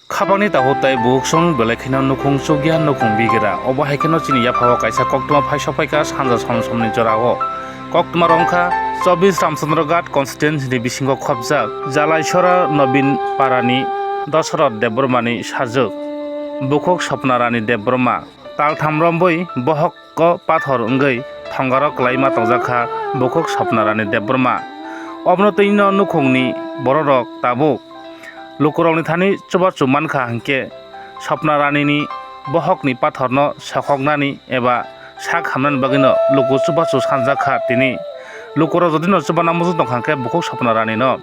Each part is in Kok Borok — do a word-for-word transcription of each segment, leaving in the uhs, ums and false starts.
Khapangni takhuk tai bukhuk song belai kheno nukhung chukya nukhung bigra. Obo hai kheno chini yaphao kaisa koktwma phai sokphaikha sanja som somni jorao. Koktwma rwngkha chobbish Ramchandra Ghat constituency ni bisingo khopjak Jalaisora Nobin Parani Dosoroth Debbarmani sajwk. Bukhuk Sopna Rani Debbarma. Taltham romboi bohok ko pathor wngwi thongaro kwlai ma tongjakha bukhuk Sopna Rani Debbarma. Obono twino nukhungni bororok tabuk lukurokni thani chubachu mankha hinkhe Sopna Ranini bohokni pathorno sokhoknani eba sak hamnani bagwino luku chubachu sanjakha tini. Lukurok jodino chubana muchung tongkha hinkhe bukhuk Sopna Ranino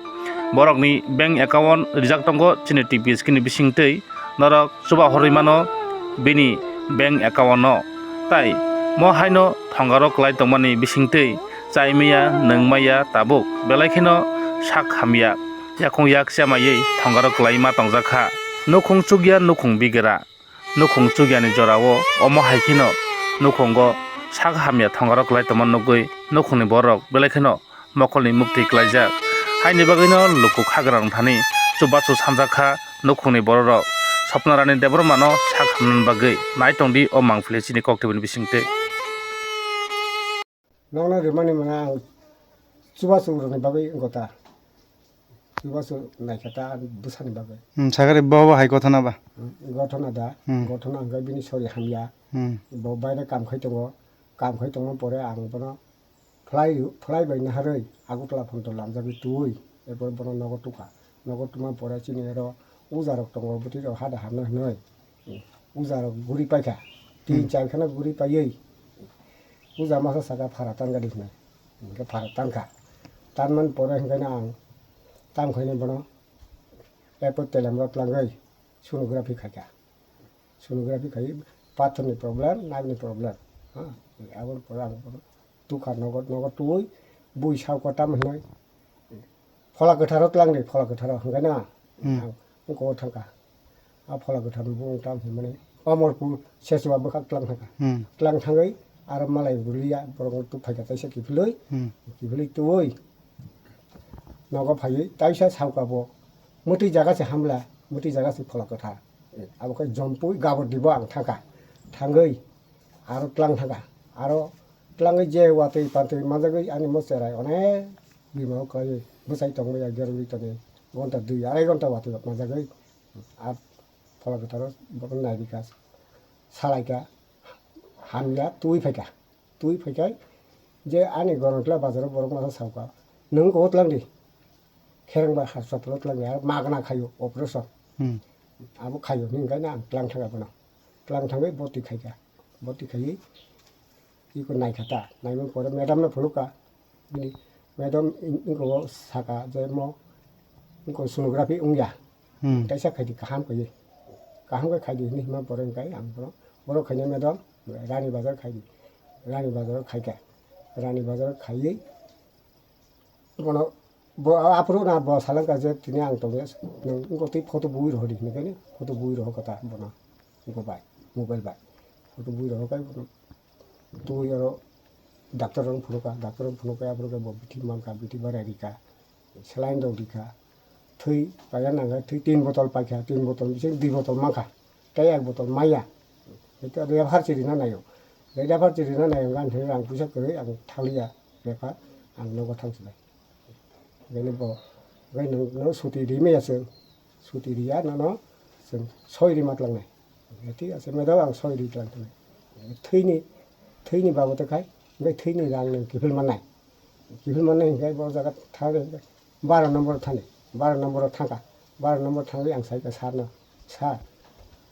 borokni bank account rijak tongo chini T P S K ni bisingtwi. Norok chuba horwi mano bini bank account no. Tai mo haino thongaro kwlai tongmani bisingtwi chai maya, nwng maya tabuk belai kheno sak hamya, yakung yak chamaiwi thongaro kwlai ma tongjakha. Nukhung chukya nukhung bigra, nukhung chukyani jorao omo hai kheno nukhungo sak hamya thongaro kwlai tongma nugwi nukhungni borok belai kheno mokolni muktwi klaijak. Haini bagwino luku khagrang thani chubachu sanjakha nukhungni bororok Sopna Rani Debbarmano sak hamnani bagwi. Naitongdi o mangpili chini koktwibini bisingtwi. Nokno rimani mwnga ang chubachu rwni bagwi wngkha ta. Chubachu naikha ta ang bwsani bagwi. Hmm, sakari bo bo hai gothona ba? Hmm, gothona da. Hmm. Gothona hwnkhe bini sori hamya. Hmm. Bo baire kam khai tongo. Kam khai tongma pore ang bono Phlai, phlai bai naharwi Agartala phano to lamjagwi twi, erpor bono nogo tukha. Nogo tuma pore chini oro ujarok tongo, bwtwi rok hada hamna hwnwi ujarok guri paikha. Tin Hmm. char kheno guri paiwi uja masa saka phara tangadi hwnwi. Hwnkhe phara tangkha. Tanmani pore hwnkhe no ang tam khaini bono erpor telemrok tlangwi sonography khaikha. Sonography khai pathorni problem, nagni problem. Ha, aboni pore ang bono tukha nogo, nogo twi bui sao kotam hinwi phola kwtharo tlangdi, phola kwtharo hwnkhe na Hmm. ang ungko thangkha. A phola kwthar bung tam hinmani Omorpur Sechua bwkhak tlang thangkha. Hmm. Tlang thangwi aro malai bulia borok tuk phaikha taisa kiphilwi, Hmm. kiphilwi twi nogo phaiwi taisa saoka bo mwtwi jaga se hamla, mwtwi jaga se phola kwthar. Abo khe jompui gabor dibo ang thangkha. Thangwi aro tlang thangkha. Aro tlangwi je watwi pantwi manjagwi ani mo cherai onek bimao kwlaiwi bwsai tongmaya gerwi tongwi gonta dui arai gonta watwi manjagwi a phola kwtharo bono nairikha, salaikha, hamya twi phaikha. Twi phaikhai je ani Gonontla bazaro borok masa saokha, "Nwng kok tlang di, khereng bai hospital o tlang di, aro magna khaio operation." Hmm. Abo khaio hwnwi hwnkhe ang tlang thangkha bono. Tlang thangwi boti khaikha. Boti khaiwi iko naikha ta. Naimani pore madam no phunukha. Bini madam in-, iko saka je mo iko sonography wngya. Hmm. Kaisa khaidi kaham khaidi. Kaham khe khaidi hwnwi hima pore hwnkhe ang bono, "Borok khaina madam, Rani Bazar khaidi." Rani Bazar khaikha. Rani Bazar khaiwi bono, bo, aphuru na bo salangkha je tini ang tongya, nwng wngkha twi photo bui rohordi hwnwi khe photo bui rohorkha ta bono wngkha bai, mobile bai. Photo bui rohorkha bono twi oro doctor rok phunukha, doctor rok phunukha aphuru khe bo bithi mankha, bithi barai rikha. Saline rok rikha, thwi paina nangkha, thwi tin botol paikha, tin botol bising dui botol mankha, tei ek botol maya. Hwnkhe refer chirina naio, refer chirina naio, gan thwi rang puisa kwrwi ang thanglia refer, ang nogo thangsinai. Bini bo, bai nwng, nwng suti rimaya chwng, suti riya nono chwng soi rima tlangnai. Thik ase, madam, ang soi ri tlang tlangnai. Thwini, thwini babote khai, bai thwini rang nwng kiphil mannai. Kiphil mannai hinkhe bo jaga thangdi, baro nombor thani, baro nombor thangkha, baro nombor thangwi ang saikha sir no, "Sir,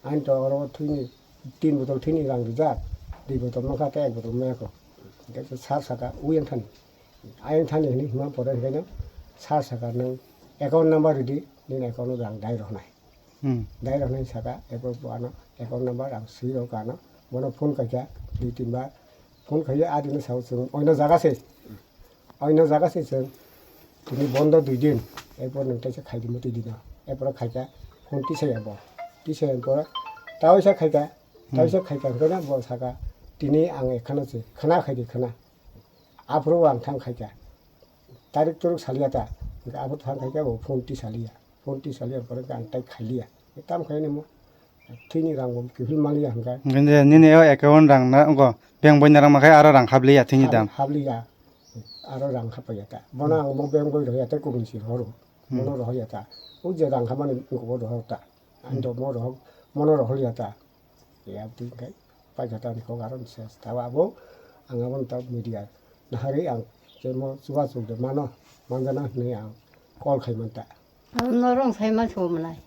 ani to oro thwini tin botol thwini rang rijak, dui botol mankha tei ek botol mayakho." Hinkhe sir saka, "Uyang thani, ayang thani," hinwi hima pore hinkhe no sir saka, "Nwng account number ridi, nini account o rang dai rohornai." Hmm. Dai rok nai saka, eko bo ano account number ang swi rok ano, bono phone khaikha dui tin bar, phone khaiwi adino sao chwng oino jaga se, oino jaga se chwng tini bondo dui din, erpor nwng teisa khaidi mwtwi dino, erpor khaikha phone tisaya bo, tisaya pore taisa khaikha, Hmm. taisa khaikha hwnkhe bo saka tini ang ekhano se khna khaidi khna. Aphuru ang thang khaikha. Tarik turuk salia ta. Aphuru thang khaikha bo phone tisaliya. Phone tisaliya pore ang tai khailiya. Tam khaini mo. Thini rang bo kiphil maliya hwnkhe. Hwnkhe nini o account rang na, wngkha, bank boina rang ma khe aro rang habliya thini dam. Habliya. Aro rang hapaiya ta. Bono ang mo bank boi rohya tei kubun si horo. Hmm. Mono rohya ta. O je rang hamani wngkha bo rohor ta. Ang do mo rohor, mono rohor ya ta. Ya twi khai paikha ta ni kok aro ni ses. Tabo abo ang abo ta media. Nahari ang je mo chuba chuk de mano. Manjana hwnwi ang call khai man ta. Ang norong sai ma so mwnai.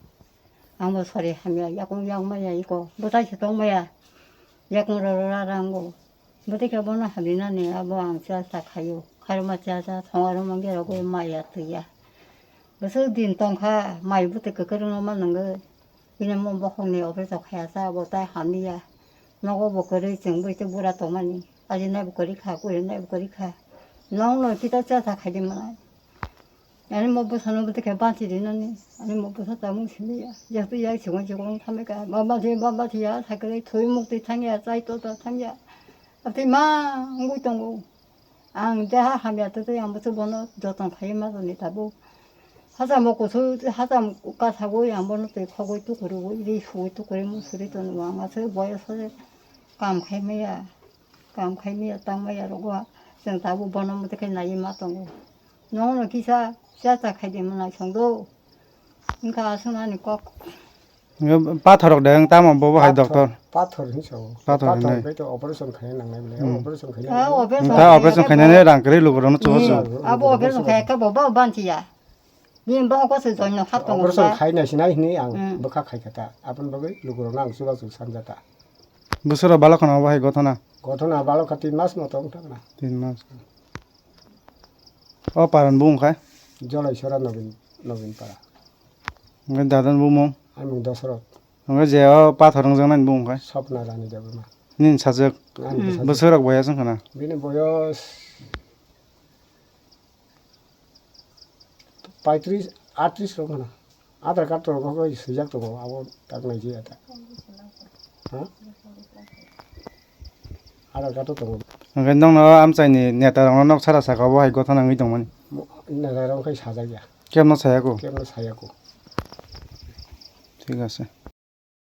Ang bo sori hamya, yakung yang maya iko, bwtai se tong maya, yakung roro ra rango. Bwtai khe bono hamya nani abo ang cha cha khayo, kharma cha cha, thonga rwma gero goi maya twiya. Bwswk din tongkha, mai bwtwi kwkrwngno ma nwngo. Bini mo bokhokni operation khaya cha, abo tai hamya. Nogo bo kwrwi chwng bwtwi bura tongmani. Ajinai bo kwrwi kha, kurinai bo kwrwi kha. Nokno kita cha cha khaidi mwnai. Ani mo bwsano bwtwi khe banchi rinani, ani mo bwsa chamung simi ya. Jeto ya sikon sikon thamai ka, baba thi, baba thi ya, sakre thui muk twi thang ya, chai to to thang ya. Abtwi ma wngwi tongo. Ang deha hamya to to yang bwsa bono joton khai ma toni tabo. Hachamo kusu, hacham kasago yang bono twi khogwi tukurwi, ri sugwi tukurwi musuri tono ang ase boyos ase kam khai maya. Kam khai maya tang maya rogo, chwng tabuk bono mwtai khe naiwi ma tongo. Nono kisa cha cha khai di mwnai song do. Wngkha aswk ani kok. Pathor rok de wng tamo bobo hai doctor. Pathor hin sao. Pathor hinwi. Bai to operation khai nangnai bole. Hmm. Operation khai. Ah, operation ta khai. Operation khainani rang kwrwi lukurokno chubachu. Hmm. Abo operation khai khe bo ba banchi ya. Bini bokok se joino hap tongo. Operation ba. Khai nai sinai hinwi ang hmm bwkha khai kha ta. Aboni bagwi lukurokno ang chubachu sanja ta. Bwswk rok balok khana obo hai gothona? Gothona balok kha tin mas moto wng thangna. Tin mas. O paran bumung khai? Jolai sora Nobin, Nobin para. Hwnkhe dadan bumung? Ani mung Dosrot. Hwnkhe je o pathor wngjaknai bumung khai? Sopna Rani Debbarma. Nini sajwk? Ani bwsajwk. Bwswk rok boyas wngkha na? Bini boyos paitris, atris rok wngkha na. Aadhaar card rok bo swijak tongo, abo tak nai jaya ta. Ha? Aadhaar card o tongo. Hwnkhe nokno amchaini neta rokno nok sara saka obo hai gothona wngwi tongmani. Mo-, neta rok khai sajak ya. Kebno sayako? Kebno sayako. Thik ase.